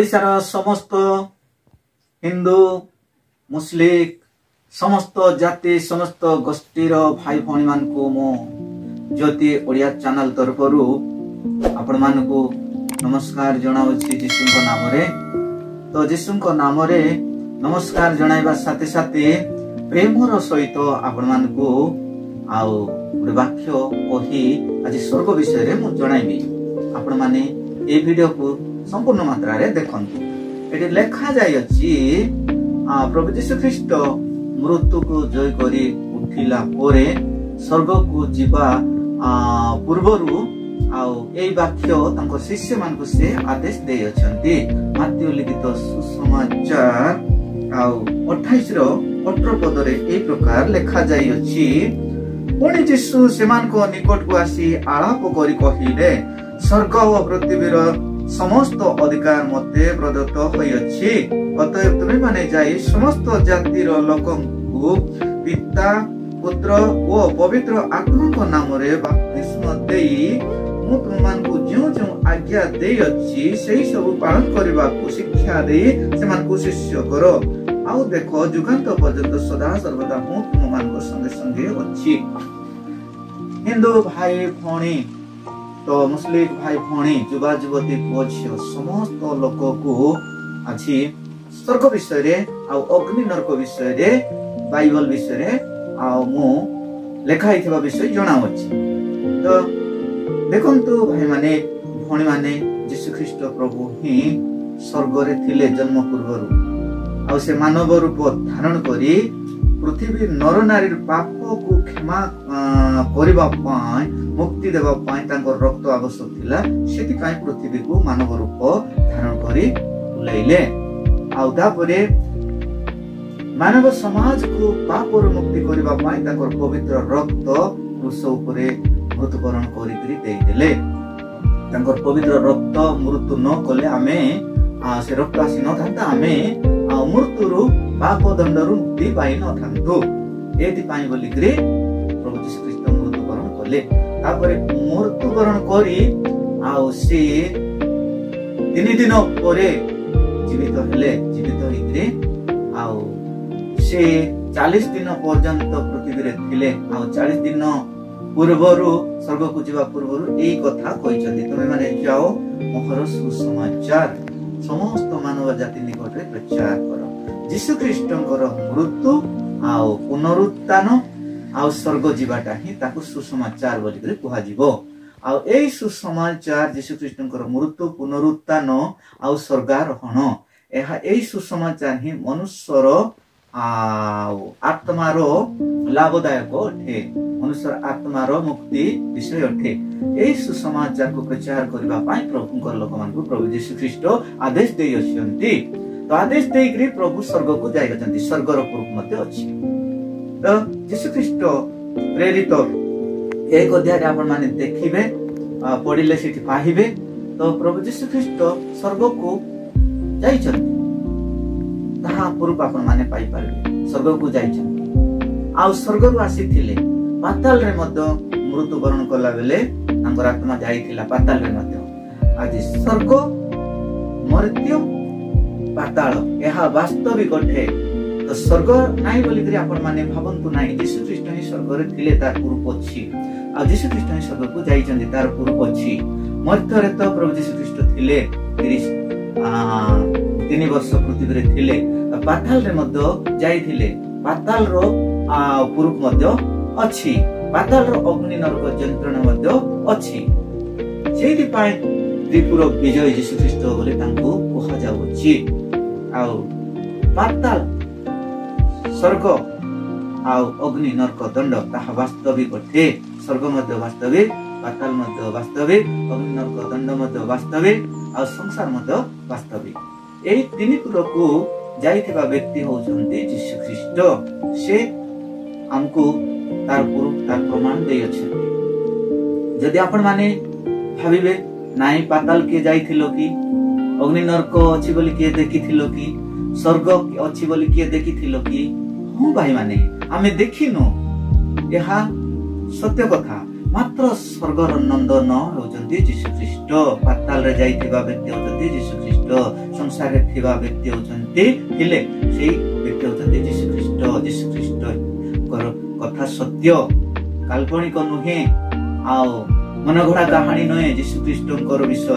ଓଡ଼ିଶାର ସମସ୍ତ ହିନ୍ଦୁ, ମୁସଲିମ, ସମସ୍ତ ଜାତି, ସମସ୍ତ ଗୋଷ୍ଠୀର ଭାଇ ଭଉଣୀମାନଙ୍କୁ ମୁଁ ଜ୍ୟୋତି ଓଡ଼ିଆ ଚ୍ୟାନେଲ ତରଫରୁ ଆପଣମାନଙ୍କୁ ନମସ୍କାର ଜଣାଉଛି ଯୀଶୁଙ୍କ ନାମରେ। ତ ଯୀଶୁଙ୍କ ନାମରେ ନମସ୍କାର ଜଣାଇବା ସାଥେ ସାଥେ ପ୍ରେମର ସହିତ ଆପଣମାନଙ୍କୁ ଆଉ ଗୋଟେ ବାକ୍ୟ କହି ଆଜି ସ୍ୱର୍ଗ ବିଷୟରେ ମୁଁ ଜଣାଇବି। ଆପଣମାନେ ଏଇ ଭିଡିଓକୁ ସମ୍ପୂର୍ଣ୍ଣ ମାତ୍ରାରେ ଦେଖନ୍ତୁ। ଏଠି ଲେଖା ଯାଇଅଛି, ପ୍ରଭୁ ଯୀଶୁ ଖ୍ରୀଷ୍ଟ ମୃତ୍ୟୁକୁ ଜୟ କରି ଉଠିଲା ପରେ ସ୍ୱର୍ଗକୁ ଯିବା ପୂର୍ବରୁ ଆଉ ଏଇ ବାକ୍ୟ ତାଙ୍କ ଶିଷ୍ୟମାନଙ୍କୁ ସେ ଆଦେଶ ଦେଇଅଛନ୍ତି। ମାଥିଉ ଲିଖିତ ସୁସମାଚାର ଆଉ 28ର 18 ପଦରେ ଏଇ ପ୍ରକାର ଲେଖା ଯାଇଅଛି, ପୁଣି ଯୀଶୁ ସେମାନଙ୍କ ନିକଟକୁ ଆସି ଆଳାପ କରି କହିଲେ, ସ୍ୱର୍ଗ ଓ ପୃଥିବୀର ସମସ୍ତ ଅଧିକାର ମତେ ପ୍ରଦତ୍ତ ହୋଇଅଛି। ଅତଏବ ତୁମେମାନେ ଯାଇ ସମସ୍ତ ଜାତିର ଲୋକଙ୍କୁ ପିତା, ପୁତ୍ର ଓ ପବିତ୍ର ଆତ୍ମାଙ୍କ ନାମରେ ବାପ୍ତିସ୍ମ ଦେଇ ମୁଁ ତୁମମାନଙ୍କୁ ଯେଉଁ ଯେଉଁ ଆଜ୍ଞା ଦେଇଅଛି, ସେହି ସବୁ ପାଳନ କରିବାକୁ ଶିକ୍ଷା ଦେଇ ସେମାନଙ୍କୁ ଶିଷ୍ୟ କର। ଆଉ ଦେଖ, ଯୁଗାନ୍ତ ପର୍ଯ୍ୟନ୍ତ ସଦା ସର୍ବଦା ମୁଁ ତୁମମାନଙ୍କ ସଙ୍ଗେ ସଙ୍ଗେ ଅଛି। ହିନ୍ଦୁ ଭାଇ ଭଉଣୀ ତ ମୁସଲିମ ଭାଇ ଭଉଣୀ, ଯୁବା ଯୁବତୀ, ପୁଅ ଝିଅ, ସମସ୍ତ ଲୋକକୁ ଆଜି ସ୍ୱର୍ଗ ବିଷୟରେ ଆଉ ଅଗ୍ନି ନରକ ବିଷୟରେ, ବାଇବଲ ବିଷୟରେ ଆଉ ମୁଁ ଲେଖା ହେଇଥିବା ବିଷୟ ଜଣାଅଛି। ତ ଦେଖନ୍ତୁ ଭାଇମାନେ, ଭଉଣୀମାନେ, ଯୀଶୁ ଖ୍ରୀଷ୍ଟ ପ୍ରଭୁ ହିଁ ସ୍ୱର୍ଗରେ ଥିଲେ ଜନ୍ମ ପୂର୍ବରୁ, ଆଉ ସେ ମାନବ ରୂପ ଧାରଣ କରି ପୃଥିବୀ ନର ନାରୀର ପାପକୁ କ୍ଷମା କରିବା ପାଇଁ, ମୁକ୍ତି ଦେବା ପାଇଁ ତାଙ୍କର ରକ୍ତ ଆବଶ୍ୟକ ଥିଲା। ସେଥିପାଇଁ ପୃଥିବୀକୁ ମାନବ ରୂପ ଧାରଣ କରି ଓହ୍ଲାଇଲେ। ଆଉ ତାପରେ ମାନବ ସମାଜକୁ ପାପରୁ ମୁକ୍ତି କରିବା ପାଇଁ ତାଙ୍କର ପବିତ୍ର ରକ୍ତ କ୍ରୁଶ ଉପରେ ମୃତ୍ୟୁବରଣ କରିକିରି ଦେଇଦେଲେ। ତାଙ୍କର ପବିତ୍ର ରକ୍ତ ମୃତ୍ୟୁ ନ କଲେ ଆମେ ସେ ରକ୍ତ ଆସି ନଥାନ୍ତା, ଆମେ ଆଉ ମୃତ୍ୟୁରୁ, ପାପ ଦଣ୍ଡରୁ ମୁକ୍ତି ପାଇନଥାନ୍ତୁ। ଏଇଥିପାଇଁ ବୋଲିକିରି ପ୍ରଭୁ ଯୀଶୁ ଖ୍ରୀଷ୍ଟ ମୃତ୍ୟୁବରଣ କଲେ। ତାପରେ ମୃତ୍ୟୁବରଣ କରି ଆଉ ସେ 3 ଦିନ ପରେ ଜୀବିତ ହେଲେ। ଜୀବିତ ହେଇକିରି ଆଉ ସେ 40 ଦିନ ପର୍ଯ୍ୟନ୍ତ ପୃଥିବୀରେ ଥିଲେ। ଆଉ 40 ଦିନ ପୂର୍ବରୁ, ସ୍ୱର୍ଗକୁ ଯିବା ପୂର୍ବରୁ ଏଇ କଥା କହିଛନ୍ତି, ତୁମେ ମାନେ ଯାଅ, ମୋହର ସୁସମାଚାର ସମସ୍ତ ମାନବ ଜାତି ନିକଟରେ ପ୍ରଚାର କର। ଯୀଶୁ ଖ୍ରୀଷ୍ଟଙ୍କର ମୃତ୍ୟୁ ଆଉ ପୁନରୁତ୍ଥାନ ଆଉ ସ୍ୱର୍ଗ ଯିବାଟା ହିଁ ତାକୁ ସୁସମାଚାର ବୋଲିକରି କୁହାଯିବ। ଆଉ ଏଇ ସୁସମାଚାର, ଯୀଶୁ ଖ୍ରୀଷ୍ଟଙ୍କର ମୃତ୍ୟୁ, ପୁନରୁତ୍ଥାନ ଆଉ ସ୍ୱର୍ଗାରୋହଣ, ଏହା ଏଇ ସୁସମାଚାର ହିଁ ମନୁଷ୍ୟର ଆଉ ଆତ୍ମାର ଲାଭଦାୟକ ଅଟେ, ମନୁଷ୍ୟର ଆତ୍ମାର ମୁକ୍ତି ବିଷୟ ଅଟେ। ଏଇ ସୁସମାଚାରକୁ ପ୍ରଚାର କରିବା ପାଇଁ ପ୍ରଭୁଙ୍କର ଲୋକମାନଙ୍କୁ ପ୍ରଭୁ ଯୀଶୁ ଖ୍ରୀଷ୍ଟ ଆଦେଶ ଦେଇଅଛନ୍ତି। ତ ଆଦେଶ ଦେଇକରି ପ୍ରଭୁ ସ୍ୱର୍ଗକୁ ଯାଇଅଛନ୍ତି। ସ୍ୱର୍ଗର ପ୍ରୁଫ ମଧ୍ୟ ଅଛି। ତ ଯୀଶୁ ଖ୍ରୀଷ୍ଟ ପ୍ରେରିତ 1 ଅଧ୍ୟାୟରେ ଆପଣ ମାନେ ଦେଖିବେ, ପଢିଲେ ସେଠି ପାଇବେ। ତ ପ୍ରଭୁ ଯୀଶୁ ଖ୍ରୀଷ୍ଟ ସ୍ୱର୍ଗକୁ ଯାଇଛନ୍ତି, ତାହା ପ୍ରୁଫ ଆପଣ ମାନେ ପାଇପାରିବେ। ସ୍ୱର୍ଗକୁ ଯାଇଛନ୍ତି ଆଉ ସ୍ୱର୍ଗରୁ ଆସିଥିଲେ। ପାତାଳରେ ମଧ୍ୟ ମୃତ୍ୟୁବରଣ କଲା ବେଳେ ତାଙ୍କର ଆତ୍ମା ଯାଇଥିଲା ପାତାଳରେ ମଧ୍ୟ। ଆଜି ସ୍ୱର୍ଗ, ମୃତ୍ୟୁ, ପାତାଳ ଏହା ବାସ୍ତବିକ ଅଟେ। ତ ସ୍ୱର୍ଗ ନାହିଁ ବୋଲିକରି ଆପଣ ମାନେ ଭାବନ୍ତୁ ନାହିଁ। ଯୀଶୁ ଖ୍ରୀଷ୍ଟ ହିଁ ସ୍ୱର୍ଗରେ ଥିଲେ, ତାର ପ୍ରୁଫ ଅଛି। ଆଉ ଯୀଶୁ ଖ୍ରୀଷ୍ଟ ହିଁ ସ୍ୱର୍ଗକୁ ଯାଇଛନ୍ତି, ତାର ପ୍ରୁଫ ଅଛି। ମର୍ତ୍ତ୍ୟରେ ତ ପ୍ରଭୁ ଯୀଶୁ ଖ୍ରୀଷ୍ଟ ଥିଲେ, 33 ବର୍ଷ ପୃଥିବୀରେ ଥିଲେ। ପାତାଳରେ ମଧ୍ୟ ଯାଇଥିଲେ, ପାତାଳର ପ୍ରୁଫ ମଧ୍ୟ ଅଛି। ପାତାଳର ଅଗ୍ନି ନରକ ଯନ୍ତ୍ରଣା ମଧ୍ୟ ଅଛି। ସେଇଥିପାଇଁ ତ୍ରିପୁର ବିଜୟ ଯୀଶୁ ଖ୍ରୀଷ୍ଟ ବୋଲି ତାଙ୍କୁ କୁହାଯାଉଅଛି। ଆଉ ପାତାଳ, ସ୍ୱର୍ଗ ଆଉ ଅଗ୍ନି ନରକ ଦଣ୍ଡ ତାହା ବାସ୍ତବିକ ଅଟେ। ସ୍ୱର୍ଗ ମଧ୍ୟ ବାସ୍ତବିକ, ପାତାଳ ମଧ୍ୟ ବାସ୍ତବିକ, ଅଗ୍ନି ନରକ ଦଣ୍ଡ ମଧ୍ୟ ବାସ୍ତବିକ, ଆଉ ସଂସାର ମଧ୍ୟ ବାସ୍ତବିକ। ଏଇ ତିନି ପୁରକୁ ଯାଇଥିବା ବ୍ୟକ୍ତି ହଉଛନ୍ତି ଯୀଶୁ ଖ୍ରୀଷ୍ଟ। ସେ ଆମକୁ ତାର ପ୍ରୁଫ, ତାର ପ୍ରମାଣ ଦେଇଅଛନ୍ତି। ଯଦି ଆପଣ ମାନେ ଭାବିବେ, ନାଇଁ, ପାତାଲ କିଏ ଯାଇଥିଲ କି? ଅଗ୍ନି ନରକ ଅଛି ବୋଲି କିଏ ଦେଖିଥିଲ କି? ସ୍ୱର୍ଗ ଅଛି ବୋଲି କିଏ ଦେଖିଥିଲ କି? ହଁ ଭାଇମାନେ, ଆମେ ଦେଖିନୁ, ଏହା ସତ୍ୟ କଥା। ମାତ୍ର ସ୍ୱର୍ଗର ନନ୍ଦନ ହେଉଛନ୍ତି ଯୀଶୁଖ୍ରୀଷ୍ଟ। ପାତାଳରେ ଯାଇଥିବା ବ୍ୟକ୍ତି ହେଉଛନ୍ତି ଯୀଶୁଖ୍ରୀଷ୍ଟ। ସଂସାରରେ ଥିବା ବ୍ୟକ୍ତି ହେଉଛନ୍ତି ଥିଲେ, ସେଇ ବ୍ୟକ୍ତି ହେଉଛନ୍ତି ଯୀଶୁଖ୍ରୀଷ୍ଟ। ଯୀଶୁଖ୍ରୀଷ୍ଟଙ୍କର କଥା ସତ୍ୟ, କାଳ୍ପନିକ ନୁହେଁ ଆଉ ମନଗଢା କାହାଣୀ ନୁହେଁ ଯୀଶୁଖ୍ରୀଷ୍ଟଙ୍କର ବିଷୟ।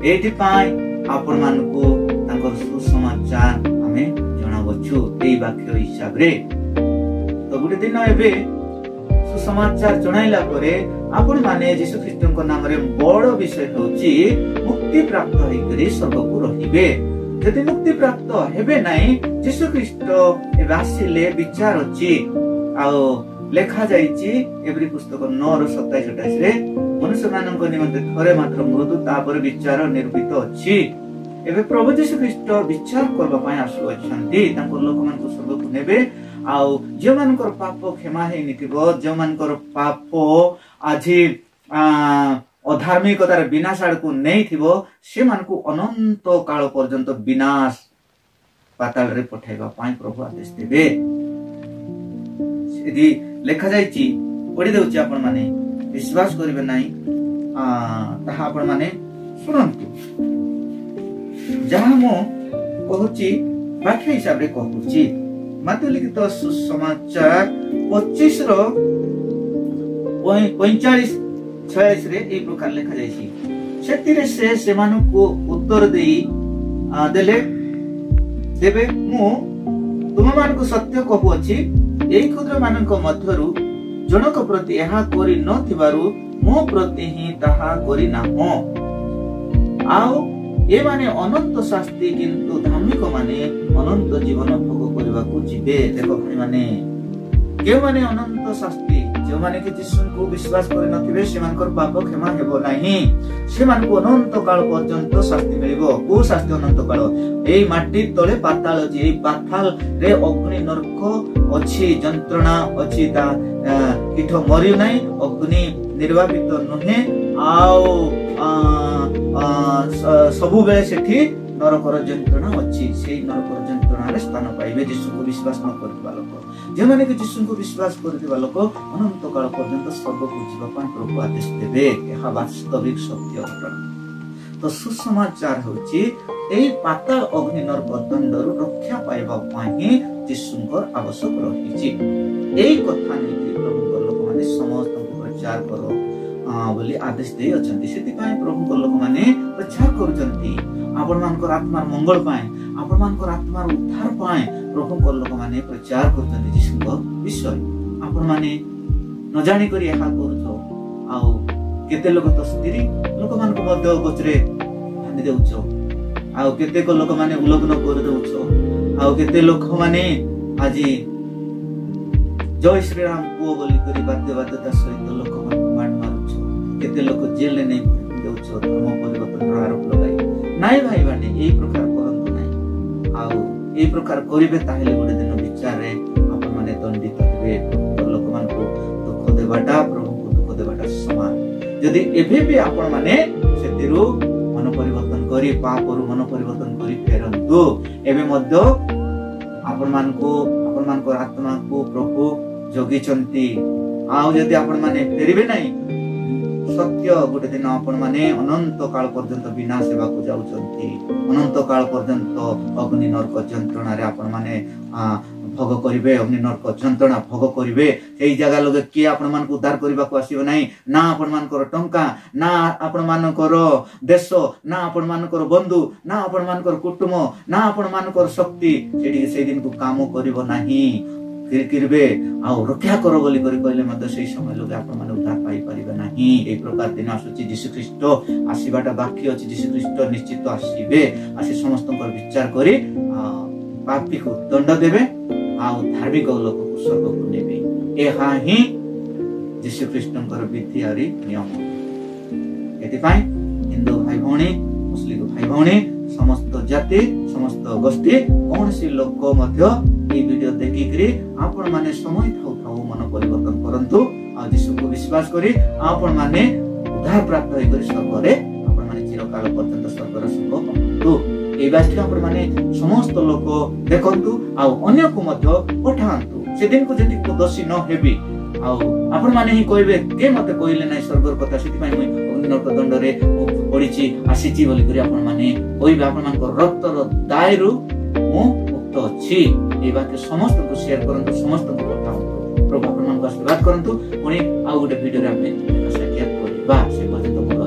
ଏଇଥିପାଇଁ ଆପଣମାନଙ୍କୁ ତାଙ୍କର ସୁସମାଚାର ଆମେ ଜଣାଉଛୁ ଏଇ ବାକ୍ୟ ହିସାବରେ। ତ ଗୋଟେ ଦିନ ଏବେ ସୁସମାଚାର ଜଣାଇଲା ପରେ ଆପଣମାନେ ଯୀଶୁଖ୍ରୀଷ୍ଟଙ୍କ ନାମରେ ବଡ ବିଷୟ ହେଉଛି ମୁକ୍ତି ପ୍ରାପ୍ତ ହେଇକରି ସ୍ୱର୍ଗକୁ ରହିବେ। ଯଦି ମୁକ୍ତି ପ୍ରାପ୍ତ ହେବେ ନାହିଁ, ଯୀଶୁଖ୍ରୀଷ୍ଟ ଏବେ ଆସିଲେ ବିଚାର ଅଛି। ଆଉ ଲେଖା ଯାଇଛି ଏବ୍ରୀ ପୁସ୍ତକ 9:27-28ରେ, ମନୁଷ୍ୟମାନଙ୍କ ନିମନ୍ତେ ଥରେ ମାତ୍ର ମୃତ୍ୟୁ, ତାପରେ ବିଚାର ନିରୂପିତ ଅଛି। ଏବେ ପ୍ରଭୁ ଯୀଶୁ ଖ୍ରୀଷ୍ଟ ବିଚାର କରିବା ପାଇଁ ଆସୁଅଛନ୍ତି। ତାଙ୍କ ଲୋକମାନଙ୍କୁ ସ୍ୱର୍ଗକୁ ନେବେ। ଆଉ ଯେଉଁମାନଙ୍କର ପାପ କ୍ଷମା ହେଇନଥିବ, ଯେଉଁମାନଙ୍କର ପାପ ଆଜି ଅଧାର୍ମିକତାର ବିନାଶ ଆଡକୁ ନେଇଥିବ, ସେମାନଙ୍କୁ ଅନନ୍ତ କାଳ ପର୍ଯ୍ୟନ୍ତ ବିନାଶ ପାତାଳରେ ପଠାଇବା ପାଇଁ ପ୍ରଭୁ ଆଦେଶ ଦେବେ। ଏଠି ଲେଖାଯାଇଛି, ପଢି ଦେଉଛି, ଆପଣମାନେ ବିଶ୍ୱାସ କରିବେ ନାହିଁ, ତାହା ଆପଣମାନେ ଶୁଣନ୍ତୁ। ଯାହା ମୁଁ କହୁଛି ବାକ୍ୟ ହିସାବରେ କହୁଛି। ମାଥ୍ୟୁ ଲିଖିତ ସୁସମାଚାର 25:45-46ରେ ଏଇ ପ୍ରକାର ଲେଖାଯାଇଛି। ସେଥିରେ ସେ ସେମାନଙ୍କୁ ଉତ୍ତର ଦେଇ ଦେଲେ, ତେବେ ମୁଁ ତୁମମାନଙ୍କୁ ସତ୍ୟ କହୁଅଛି, ଏଇ କ୍ଷୁଦ୍ର ମାନଙ୍କ ମଧ୍ୟରୁ ଜଣକ ପ୍ରତି ଏହା କରି ନଥିବାରୁ ମୋ ପ୍ରତି ହିଁ ତାହା କରିନାହଁ। ଆଉ ଏମାନେ ଅନନ୍ତ ଶାସ୍ତି, କିନ୍ତୁ ଧାର୍ମିକ ମାନେ ଅନନ୍ତ ଜୀବନ ଭୋଗ କରିବାକୁ ଯିବେ। ଦେଖ ଭାଇମାନେ, କେଉଁମାନେ ଅନନ୍ତ ଶାସ୍ତି? ଯେଉଁମାନେ କି ଯୀଶୁଙ୍କୁ ବିଶ୍ୱାସ କରିନଥିବେ, ସେମାନଙ୍କର ପାପ କ୍ଷମା ହେବ ନାହିଁ। ସେମାନଙ୍କୁ ଅନନ୍ତ କାଳ ପର୍ଯ୍ୟନ୍ତ ଶାସ୍ତି ମିଳିବ। କୋଉ ଶାସ୍ତି? ଅନନ୍ତ କାଳ। ଏଇ ମାଟି ତଳେ ପାତାଳ ଅଛି, ଏଇ ପାତାଳରେ ଅଗ୍ନି ନର୍କ ଅଛି, ଯନ୍ତ୍ରଣା ଅଛି, ତା କୀଟ ମରିବ ନାହିଁ, ଅଗ୍ନି ନିର୍ବାପିତ ନୁହେଁ, ଆଉ ସବୁବେଳେ ସେଠି ନରକର ଯନ୍ତ୍ରଣା ଅଛି। ସେଇ ନରକର ଯନ୍ତ୍ରଣାରେ ସ୍ଥାନ ପାଇବେ ଯୀଶୁଙ୍କୁ ବିଶ୍ୱାସ ନ କରୁଥିବା ଲୋକ। ଯେଉଁମାନେ କି ଯୀଶୁଙ୍କୁ ବିଶ୍ୱାସ କରୁଥିବା ଲୋକ ଅନନ୍ତ କାଳ ପର୍ଯ୍ୟନ୍ତ ସ୍ୱର୍ଗକୁ ଯିବା ପାଇଁ ପ୍ରଭୁ ଆଦେଶ ଦେବେ। ଏହା ବାସ୍ତବିକ ସତ୍ୟ ଘଟଣା। ତ ସୁସମାଚାର ହେଉଛି ଏଇ ପାତାଳ ଅଗ୍ନି ନର୍କ ଦଣ୍ଡରୁ ରକ୍ଷା ପାଇବା ପାଇଁ ହିଁ ଯୀଶୁଙ୍କର ଆବଶ୍ୟକ ରହିଛି। ଏଇ କଥା ନେଇକି ପ୍ରଭୁଙ୍କ ଲୋକମାନେ ସମସ୍ତଙ୍କୁ ପ୍ରଚାର କର ବୋଲି ଆଦେଶ ଦେଇ ଅଛନ୍ତି। ସେଥିପାଇଁ ପ୍ରଭୁଙ୍କ ଲୋକମାନେ ପ୍ରଚାର କରୁଛନ୍ତି। ଆପଣମାନଙ୍କର ଆତ୍ମାର ମଙ୍ଗଳ ପାଇଁ, ଆପଣମାନଙ୍କର ଆତ୍ମାର ଉଦ୍ଧାର ପାଇଁ ପ୍ରଭୁଙ୍କ ଲୋକମାନେ ପ୍ରଚାର କରୁଛନ୍ତି ଯୀଶୁଙ୍କ ବିଷୟ। ଆପଣମାନେ ନ ଜାଣିକରି ଏହା କରୁଛ। ଆଉ କେତେ ଲୋକ ତ ସ୍ତ୍ରୀ ଲୋକମାନଙ୍କୁ ମଧ୍ୟ ଗଛରେ ବାନ୍ଧି ଦେଉଛ, ଆଉ କେତେକ ଲୋକମାନେ ଉଲଗ୍ନ କରିଦେଉଛ, ଆଉ କେତେ ଲୋକମାନେ ଆଜି ଜୟ ଶ୍ରୀରାମ ପୁଅ ବୋଲି କରି ବାଦ୍ୟ ବାଧ୍ୟତା ସହିତ ଲୋକମାନଙ୍କୁ ମାଡ଼ ମାରୁଛ, କେତେ ଲୋକ ଜେଲରେ ନେଇ ଦେଉଛ ଧର୍ମ ପରିବର୍ତ୍ତନର ଆରୋପ ଲଗାଇ। ନାଇଁ ଭାଇ ମାନେ, ଏଇ ପ୍ରକାର କରନ୍ତୁ ନାହିଁ। ଆଉ ଏଇ ପ୍ରକାର କରିବେ ତାହେଲେ ଗୋଟେ ଦିନ ବିଚାରରେ ଆପଣମାନେ ଦଣ୍ଡିତ ହେବେ। ଲୋକମାନଙ୍କୁ ଦୁଃଖ ଦେବାଟା ପ୍ରଭୁଙ୍କୁ ଦୁଃଖ ଦେବାଟା ସମାନ। ଯଦି ଏବେ ବି ଆପଣମାନେ ସେଥିରୁ ମନ ପରିବର୍ତ୍ତନ କରି, ପାପରୁ ମନ ପରିବର୍ତ୍ତନ କରି ଫେରନ୍ତୁ। ଏବେ ମଧ୍ୟ ଆପଣମାନଙ୍କୁ, ଆପଣମାନଙ୍କର ଆତ୍ମାକୁ ପ୍ରଭୁ ଜଗିଛନ୍ତି। ଆଉ ଯଦି ଆପଣମାନେ ଫେରିବେ ନାହିଁ, ସତ୍ୟ ଗୋଟେ ଦିନ ଆପଣମାନେ ଅନନ୍ତ କାଳ ପର୍ଯ୍ୟନ୍ତ ବିନାଶ ହେବାକୁ ଯାଉଛନ୍ତି। ଅନନ୍ତ କାଳ ପର୍ଯ୍ୟନ୍ତ ଅଗ୍ନି ନର୍କ ଯନ୍ତ୍ରଣାରେ ଆପଣମାନେ ଭୋଗ କରିବେ, ଅଗ୍ନି ନର୍କ ଯନ୍ତ୍ରଣା ଭୋଗ କରିବେ। ସେଇ ଜାଗା ଲୋକ କିଏ ଆପଣମାନଙ୍କୁ ଉଦ୍ଧାର କରିବାକୁ ଆସିବ ନାହିଁ। ନା ଆପଣମାନଙ୍କର ଟଙ୍କା, ନା ଆପଣମାନଙ୍କର ଦେଶ, ନା ଆପଣମାନଙ୍କର ବନ୍ଧୁ, ନା ଆପଣମାନଙ୍କର କୁଟୁମ୍ବ, ନା ଆପଣମାନଙ୍କର ଶକ୍ତି ସେଠି ସେଇ ଦିନକୁ କାମ କରିବ ନାହିଁ। କିରିବେ ଆଉ ରକ୍ଷା କର ବୋଲି କରି କହିଲେ ମଧ୍ୟ ସେଇ ସମୟ ଲୋକେ ଆପଣମାନେ ଉଦ୍ଧାର ପାଇପାରିବେ ନାହିଁ। ଏଇ ପ୍ରକାର ଦିନ ଆସୁଛି। ଯୀଶୁ ଖ୍ରୀଷ୍ଟ ଆସିବାଟା ବାକି ଅଛି। ଯୀଶୁ ଖ୍ରୀଷ୍ଟ ନିଶ୍ଚିତ ଆସିବେ, ଆସି ସମସ୍ତଙ୍କର ବିଚାର କରି ପାପୀକୁ ଦଣ୍ଡ ଦେବେ ଆଉ ଧାର୍ମିକ ଲୋକକୁ ସ୍ୱର୍ଗକୁ ନେବେ। ଏହା ହିଁ ଯୀଶୁ ଖ୍ରୀଷ୍ଟଙ୍କର ବିଧି ଆରି ନିୟମ। ଏଥିପାଇଁ ହିନ୍ଦୁ ଭାଇ ଭଉଣୀ, ମୁସଲିମ ଭାଇ ଭଉଣୀ, ସମସ୍ତ ଜାତି, ସମସ୍ତ ଗୋଷ୍ଠୀ, କୌଣସି ଲୋକ ମଧ୍ୟ ଏଇ ଭିଡିଓ ଦେଖିକିରି ଆପଣମାନେ ସମୟ ଥାଉ ଥାଉ ମନ ପରିବର୍ତ୍ତନ କରନ୍ତୁ ଆଉ ଯୀଶୁଙ୍କୁ ବିଶ୍ୱାସ କରି ଆପଣମାନେ ଉଦ୍ଧାର ପ୍ରାପ୍ତ ହେଇକରି ସ୍ୱର୍ଗରେ ଆପଣମାନେ ଚିରକାଳ ପର୍ଯ୍ୟନ୍ତ ସ୍ୱର୍ଗର ସୁଖ ପାଆନ୍ତୁ। ଏଇ ବାକ୍ୟ ଆପଣମାନେ ସମସ୍ତ ଲୋକ ଦେଖନ୍ତୁ ଆଉ ଅନ୍ୟକୁ ମଧ୍ୟ ପଠାନ୍ତୁ। ସେଦିନକୁ ଯେମିତି ଦୋଷୀ ନ ହେବି। ଆଉ ଆପଣମାନେ ହିଁ କହିବେ, କେ ମତେ କହିଲେ ନାହିଁ ସ୍ୱର୍ଗର କଥା, ସେଥିପାଇଁ ମୁଇଁ ଅଗ୍ନି ଦଣ୍ଡରେ ମୁଁ ପଡିଛି ଆସିଛି ବୋଲିକରି ଆପଣମାନେ କହିବେ। ଆପଣମାନଙ୍କ ରକ୍ତର ଦାୟରୁ ମୁଁ ମୁକ୍ତ ଅଛି। ଏଇ ବାକ୍ୟ ସମସ୍ତଙ୍କୁ ସେୟାର କରନ୍ତୁ, ସମସ୍ତଙ୍କୁ ପଠାନ୍ତୁ। ପ୍ରଭୁ ଆପଣମାନଙ୍କୁ ଆଶୀର୍ବାଦ କରନ୍ତୁ। ପୁଣି ଆଉ ଗୋଟେ ଭିଡିଓରେ ଆମେ ସାକ୍ଷାତ କରିବା। ସେ ପର୍ଯ୍ୟନ୍ତ ମୋର